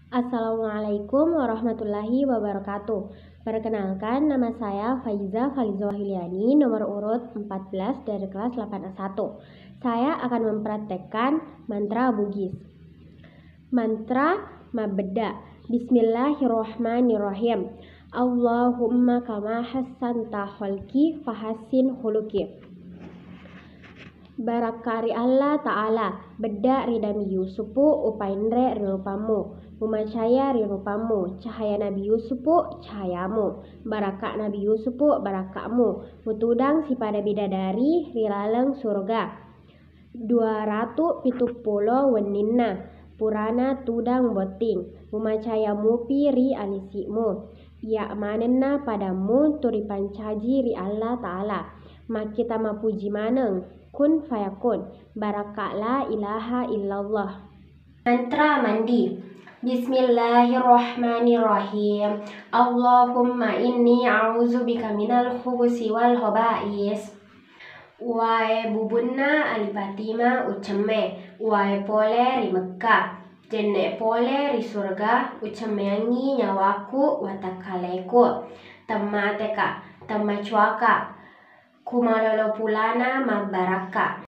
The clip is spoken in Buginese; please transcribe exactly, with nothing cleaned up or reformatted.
Assalamualaikum warahmatullahi wabarakatuh. Perkenalkan, nama saya Faiza Faliza Wahyuliani, nomor urut empat belas dari kelas delapan A satu. Saya akan mempraktekkan mantra Bugis. Mantra mabbedda. Bismillahirrahmanirrahim. Allahumma kama hassanta khalqi fahassin khuluqi. Barakka ri Allah Ta'ala, bedda ri Nabi Yusupu, upainre ri rupammu, mumacaya ri rupammu, cahaya Nabi Yusupu, cahayamu, barakka Nabi Yusupu, barakka'mu, mutudang sipada bidadari ri laleng suruga. Dua ratu pitu pulo wenninna, purana tudang botting, mumacaya mupi ri alisi'mu. Iya manenna padammu tu ripancaji ri Allah Ta'ala. Makkita mapuji maneng, kun fayakun, barakka la ilaha illallah. Mantra mandi. Bismillahirrahmanirrahim. Allahumma inni a'udzubika minal khubusi wal khaba'is. Uwae bubunna Ali Fatima ucemme, uwae pole ri Mekka, jenne pole ri surga, ucemmeangngi nyawaku watakkaleku. Temmateka, temmacuaka, kumalolo pulana mabbarakka.